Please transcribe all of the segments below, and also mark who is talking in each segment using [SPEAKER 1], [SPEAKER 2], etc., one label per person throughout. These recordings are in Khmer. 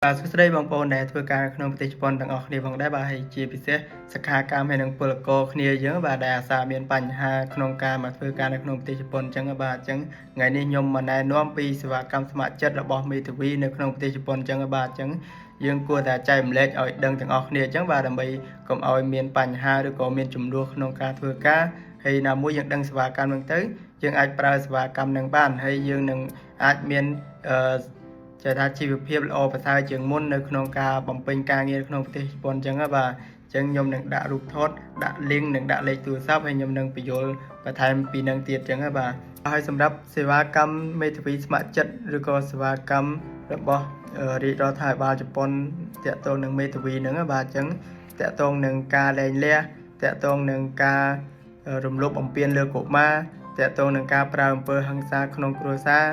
[SPEAKER 1] បាទសួស្តីបងប្អូនដែលធ្វើការក្នុងប្រទេសជប៉ុនទាំងអស់គ្នាផងដែរបាទហើយជាពិសេសសិក្ខាកាមហើយនិងពលករគ្នាយើងបាទដែលអាសាមានបញ្ហាក្នុងការមកធ្វើការនៅក្នុងប្រទេសជប៉ុនអញ្ចឹងបាទអញ្ចឹងថ្ងៃនេះខ្ញុំមកណែនាំពីសេវាកម្មស្ម័គ្រចិត្តរបស់មេធាវីនៅក្នុងប្រទេសជប៉ុនអញ្ចឹងបាទអញ្ចឹងយើងគួរតែចែករំលែកឲ្យដឹងទាំងអស់គ្នាអញ្ចឹងបាទដើម្បីកុំឲ្យមានបញ្ហាឬក៏មានជម្លោះក្នុងការធ្វើការហើយណាមួយយើងដឹងសេវាកម្មហ្នឹងទៅយើងអាចប្រើសេវាកម្មហ្នឹងបានហើយយើងនឹងអាចមានអឺ ចេះថាជីវភាពល្អប្រសើរជាងមុននៅក្នុងការបំពេញការងារក្នុងប្រទេសជប៉ុនអញ្ចឹងណាបាទអញ្ចឹងខ្ញុំនឹងដាក់រូបថតដាក់ link និងដាក់លេខទូរស័ព្ទហើយខ្ញុំនឹងពន្យល់បន្ថែមពីនឹងទៀតអញ្ចឹងណាបាទហើយសម្រាប់សេវាកម្មមេធាវីស្ម័គ្រចិត្តឬក៏សេវាកម្មរបស់រាជរដ្ឋាភិបាលជប៉ុនទាក់ទងនឹងមេធាវីហ្នឹងណាបាទអញ្ចឹងទាក់ទងនឹងការលែងលះទាក់ទងនឹងការរំលោភបំពានលើកុមារទាក់ទងនឹងការប្រើអំពើហិង្សាក្នុងគ្រួសារ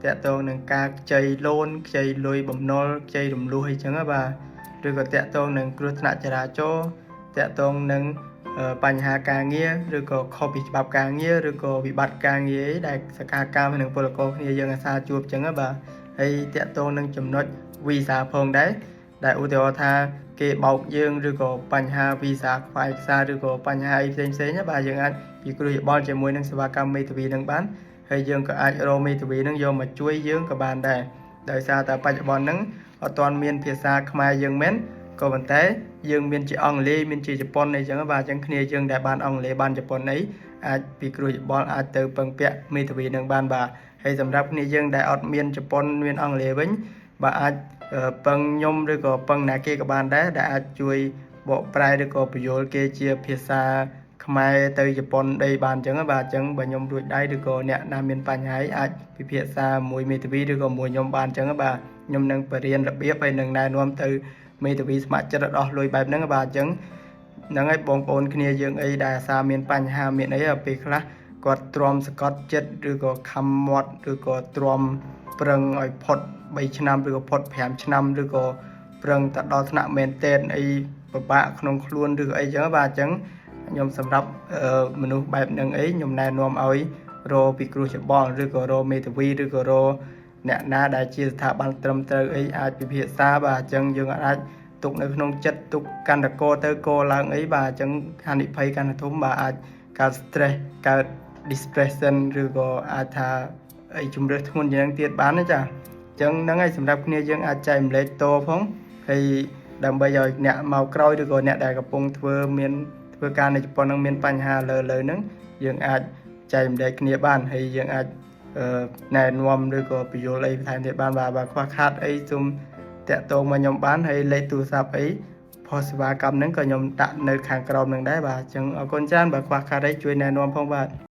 [SPEAKER 1] ទាក់ទងនឹងការខ្ចី loan ខ្ចីលុយបំណុលខ្ចីរំលោះអីចឹងណាបាទឬក៏ទាក់ទងនឹងគ្រោះថ្នាក់ចរាចរណ៍ទាក់ទងនឹងបញ្ហាការងារឬក៏ខុសពីច្បាប់ការងារឬក៏វិបត្តិការងារអីដែលសិក្ខាកាមនិងពលករគ្នាយើងអាសាជួបចឹងណាបាទហើយទាក់ទងនឹងចំណុចវីសាផងដែរដែលឧទាហរណ៍ថាគេបោកយើងឬក៏បញ្ហាវីសាខ្វះឯកសារឬក៏បញ្ហាអីផ្សេងផ្សេងណាបាទយើងអាចពិគ្រោះយោបល់ជាមួយនឹងសេវាកម្មមេធាវីនឹងបាន ហើយយើងក៏អាចរកមេធាវីនឹងយកមកជួយយើងក៏បានដែរដោយសារតែបច្ចុប្បន្នហ្នឹងអត់ទាន់មានភាសាខ្មែរយើងមែនក៏ប៉ុន្តែយើងមានជាអង់គ្លេសមានជាជប៉ុនអីចឹងបាទអញ្ចឹងគ្នាយើងដែលបានអង់គ្លេសបានជប៉ុនអីអាចពិគ្រោះយោបល់អាចទៅពឹងពាក់មេធាវីនឹងបានបាទហើយសម្រាប់គ្នាយើងដែលអត់មានជប៉ុនមានអង់គ្លេសវិញបាទអាចពឹងខ្ញុំឬក៏ពឹងណាគេក៏បានដែរដែលអាចជួយបកប្រែឬក៏ពន្យល់គេជាភាសា ខ្មែរទៅជប៉ុនដីបានអញ្ចឹងបាទអញ្ចឹងបើខ្ញុំរួចដៃឬក៏អ្នកណាមានបញ្ហាអាចពិភាក្សាមួយមេធាវីឬក៏មួយខ្ញុំបានអញ្ចឹងបាទខ្ញុំនឹងបរៀនរបៀបហើយនឹងណែនាំទៅមេធាវីស្ម័គ្រចិត្តដោះលុយបែបហ្នឹងបាទអញ្ចឹងហ្នឹងហើយបងប្អូនគ្នាយើងអីដែលអាសាមានបញ្ហាមានអីពេលខ្លះគាត់ទ្រាំសកត់ចិត្តឬក៏ខំមាត់ឬក៏ទ្រាំប្រឹងឲ្យផុត3ឆ្នាំឬក៏ផុត5ឆ្នាំឬក៏ប្រឹងទៅដល់ថ្នាក់មែនទែនអីពិបាកក្នុងខ្លួនឬក៏អីចឹងបាទអញ្ចឹង ខ្ញុំសម្រាប់មនុស្សបែបហ្នឹងអីខ្ញុំណែនាំឲ្យរកពិគ្រោះយោបល់ឬក៏រកមេធាវីឬក៏រកអ្នកណាដែលជាស្ថាប័នត្រឹមត្រូវអីអាចពិភាក្សាបាទអញ្ចឹងយើងអាចទុកនៅក្នុងចិត្តទុកកាន់តកទៅកឡើងអីបាទអញ្ចឹងហានិភ័យកាន់តែធំបាទអាចកើត stress កើត depression ឬក៏អាចថាអីជំរឿសធ្ងន់ជាងទៀតបានណាចាអញ្ចឹងហ្នឹងហើយសម្រាប់គ្នាយើងអាចចែករំលែកតផងហើយដើម្បីឲ្យអ្នកមកក្រោយឬក៏អ្នកដែលកំពុងធ្វើមាន ធ្វើការនៅជប៉ុននឹងមានបញ្ហាលើលើហ្នឹងយើងអាចចែករំលែកគ្នាបានហើយយើងអាចណែនាំឬក៏ពន្យល់អីបន្ថែមទៀតបានបាទបើខ្វះខាតអីសូមទាក់ទងមកខ្ញុំបានហើយលេខទូរស័ព្ទអីផុសសេវាកម្មហ្នឹងក៏ខ្ញុំដាក់នៅខាងក្រោមហ្នឹងដែរបាទអញ្ចឹងអរគុណច្រើនបើខ្វះខាតអីជួយណែនាំផងបាទ។